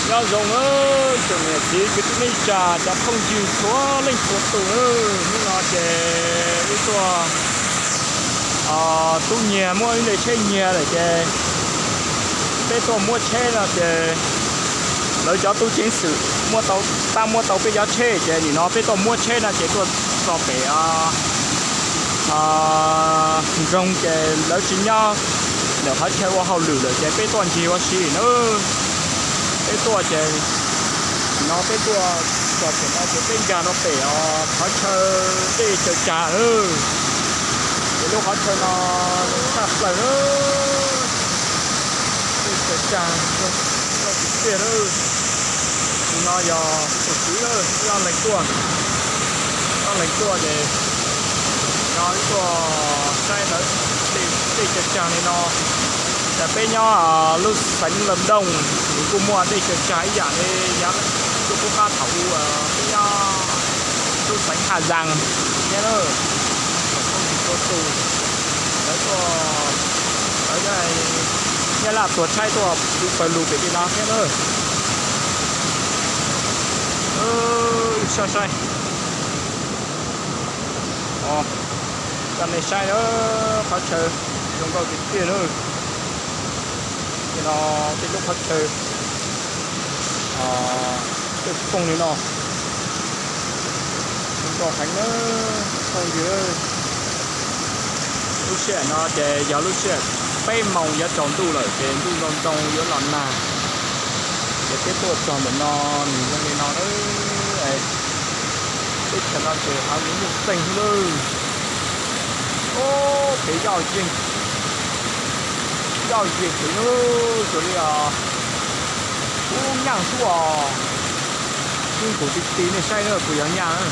Nyob zoo, tsoom niam txiv kwv tij neej tsa cov phooj ywg txhua leej txhua tus, hnub no ces wb tuaj, tub nyiag muaj ib nte tsheb nyiag lawm ces peb tuaj muab tsheb no ces lawv cov tub ceev xwm muab tau, tab muab tau peb cov tsheb ces nim no peb tuaj muab tsheb no ces tuaj txog pem nroog ces lawv tsis nyob ntawm qhov chaw ua hauj lwm lawm ces peb tuaj ncig ua si na. Peb tuaj ces nim no peb tuaj txog pem no ces peb nkag rau pem os qhov chaw dej Caws Tsag na. Ces lub qhov chaw no zoo tshaj plaws na. Dej Caws Tsag zoo nkauj tiag tiag na. Tus no yog tus kwv, ib ob leeg tuaj, ob leeg tuaj ces no wb tuaj saib lawv dej Caws Tsag li no. Cas peb nyob lub xeev Los Dooj nws kuj muaj dej Caws Tsag ib yam li yav tuaj pub qab thaum ub peb nyob lub xeev Hà Giang thiab na. Tsoom phooj ywg txhua tus, lawv tuaj, lawv Nyab Laj tuag tshaib tuaj pawg lug pem tej no thiab na. Wb saib saib, coj nej saib na, qhov chaw zoo nkauj tiag tiag na. Tej no tej lub qhov chaw tej fooj li no zoo nkauj heev na, phooj ywg. Lub sij hawm no ces yog lub sij hawm peb moos yuav tsaus ntuj lawm ces ntuj ntoo ntoo yuav los nag. Ces peb tuaj txog ntawm no nws zoo li no na. Teb chaws no ces hav zoov nuj txeeg xwb lawm. Ob peb yaj yeeg, yaj yeeg pem lub, xyov li os, ub nyaj xwb os. Ib nkaus ti ti nej saib na puas yog nyaj na.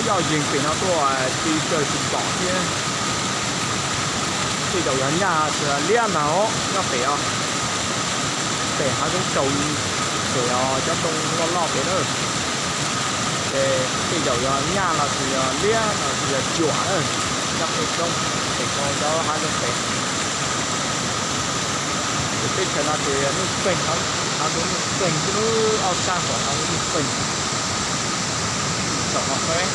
Yaj yeeg pem no tuaj ti raws tsis pom thiab. Tej zaum yog nyaj tsis liab ntag os, nyob pem os. Pem hav zoov tsaus pem os, cov ntoo loj loj pem na. Ces tej zaum yog nyaj los sis yog liab los sis yog cuam na, nyob pem roob pem rau cov hav zoov pem. Ces teb chaws no ces nuj txeeg, hav zoov nuj txeeg xwb lub, ob sab saum hav zoov nuj txeeg. Saum no peb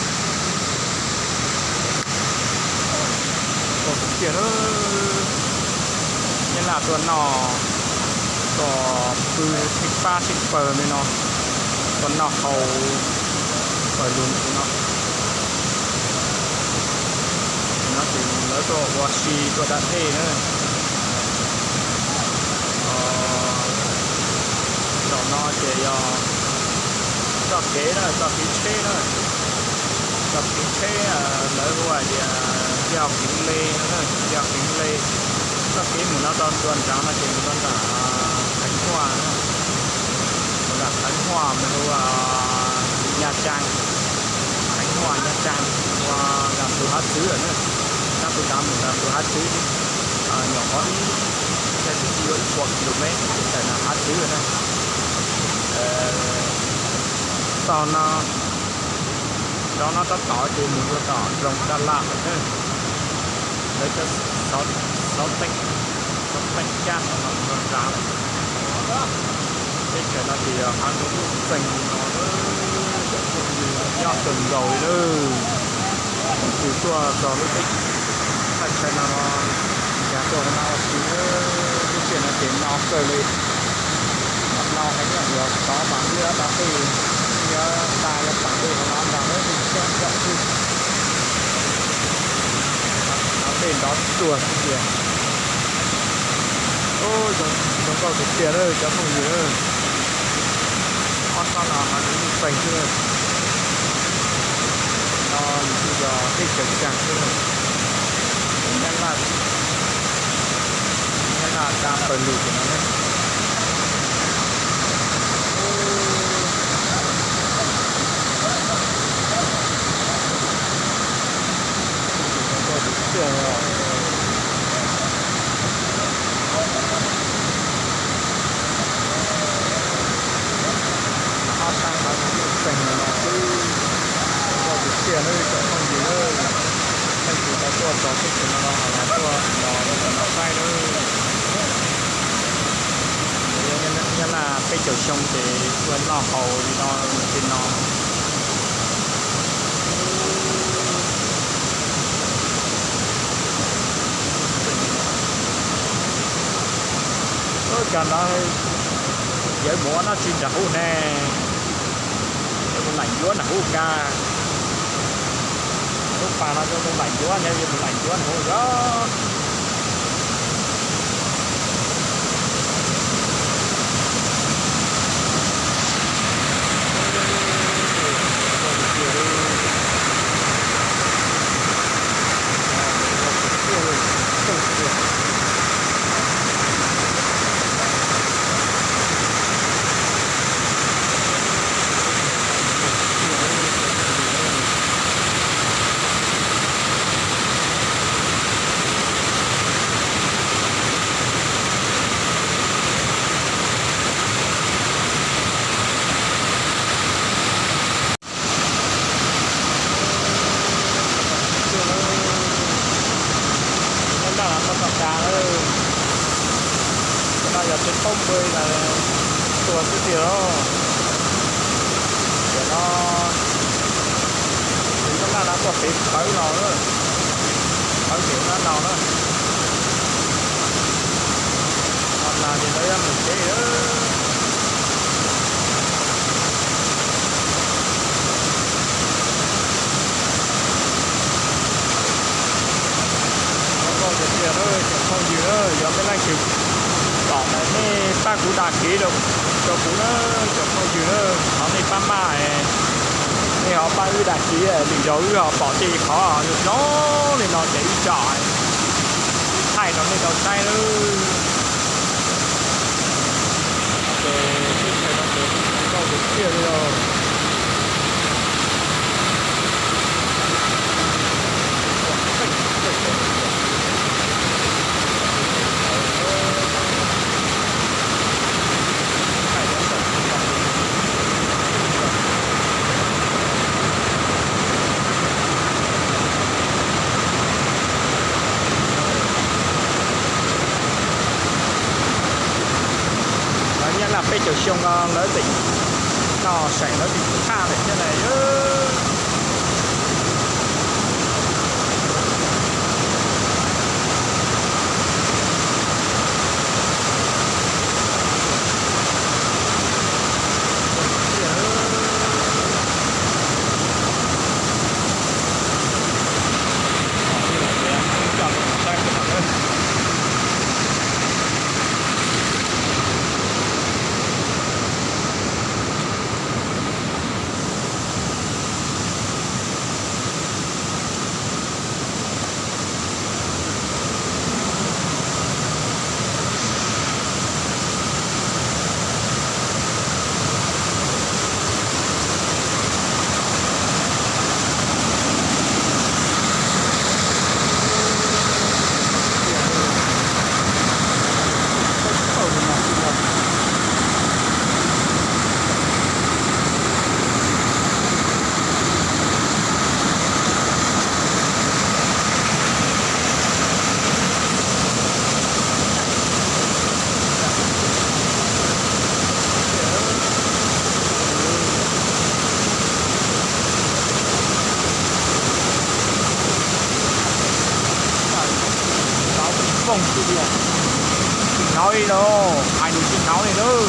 tuaj tiag na, Nyab Laj tuaj noj, tuaj pw tsheej pab tsheej pawg li no, tuaj noj haus pawg lug li no. No ces lawv tuaj ua si tuaj da dej na. Zaum no ces yog txoj kev na, txoj kev tsheb na, txoj kev tsheb lawv hu hais tias Yaj Keev Le no, Yaj Keev Le. Txoj kev mus no rau nruab nrad no ces mus rau nram Khánh Hòa na, mus nram Khánh Hòa mas hu ua Nha Trang, Khánh Hòa Nha Trang, ua nram tus hav txwv lawm na. Sab tus nrad mus nram tus hav txwv, nyuam qhuav ib, tsis tsis yuav ib puas ki lu mev ces tawm nram hav txwv lawm na. Tog no, nrov no tab tom ces mus rau tom nroog Đà Lạt lawm na. Lawv cov xov teej, xov teej cab no los mus rau nrad lawm. Teb chaws no ces yog hav zoov nuj txeeg li no, cov phooj ywg nyob kawg nkaus li na. Leej twg tuaj txog lub teb, thaj chaw no no, nkag tuaj hauv no ua si na. Lub sij hawm no ces no kawg li, no heev, yuav sov mas wb yuav da dej, wb yuav da yuav pam dej hauv no ntag na, coob coob xwb. Nrov dej nrov tsuag xwb tiag. Zoo nkauj tiag tiag na cov phooj ywg. Ob sab no hav zoov nuj txeeg xwb na. No nws kuj yog teb chaws Tsag xwb na. Nyab Laj, Nyab Laj da pawg lug pem no na. Zoo nkauj tiag tiag os. Ob sab hav zoov nuj txeeg li no xwb. Zoo nkauj tiag tiag na cov phooj ywg na. Leej twg tau tuaj txog teb chaws no no los tuaj tos mus rau no saib na. Peb caug xyoo ces ua noj haus li no, li no. Ua cas no yawg mus ua noj tsi nram hub ne, yawg mus laim ncuav nram hub kag. Lub pas no yawg mus laim ncuav ne, yawg mus laim ncuav nram hub yog. Lub nraj no tau tom tas lawm. Cov no yog tsev paub npua tua xwb tiag os. Cov no, lub nraj no tuaj pem pawv no, pawv pem nraj no na. Ho nas ces lawv yuav mus tsev lawm. Nkauj nkauj tiag tiag na, cov phooj ywg na, yog peb leej twg pom na nej pab kuv dag kev rau kuv na, cov phooj ywg na, thov nej pab maj, nej ho pab wb dag kev, lwm zaus wb ho pom tej qhov zoo zoo li no ces wb tsom, wb thaij rau nej tau saib na. Ces teb chaws no ces nkauj tiag tiag li os. Lawv nyab laj peb caug xyoo no lawv tseem noj seem lawv tseem tshaj lawm thiab na. Hnov li lauj, hais lus tsis hnov li lauj.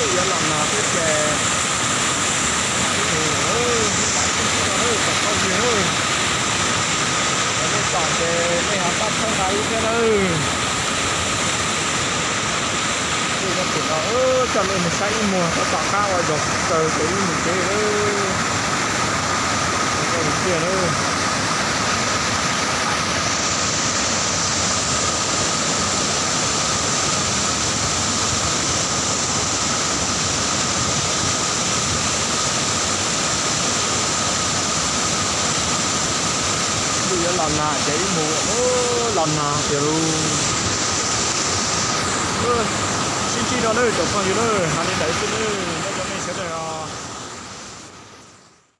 Tej yuav los no thiab ces, ib mus, ib pam tib txhua na, cov phooj ywg na, yog nej pom ces nej ho pab txhawb nqa wb thiab nawb. Wb no coj nej mus saib ib muag tom qab ua zaum kawg ces wb mus tsev lawm. Tiag na. Twb yuav los nag ces ib mus, los nag tiag lauj. Sib ntsib dua nawb tsoom phooj ywg nawb, hais li ntawd xwb nawb, nyob zoo nej sawv daws os.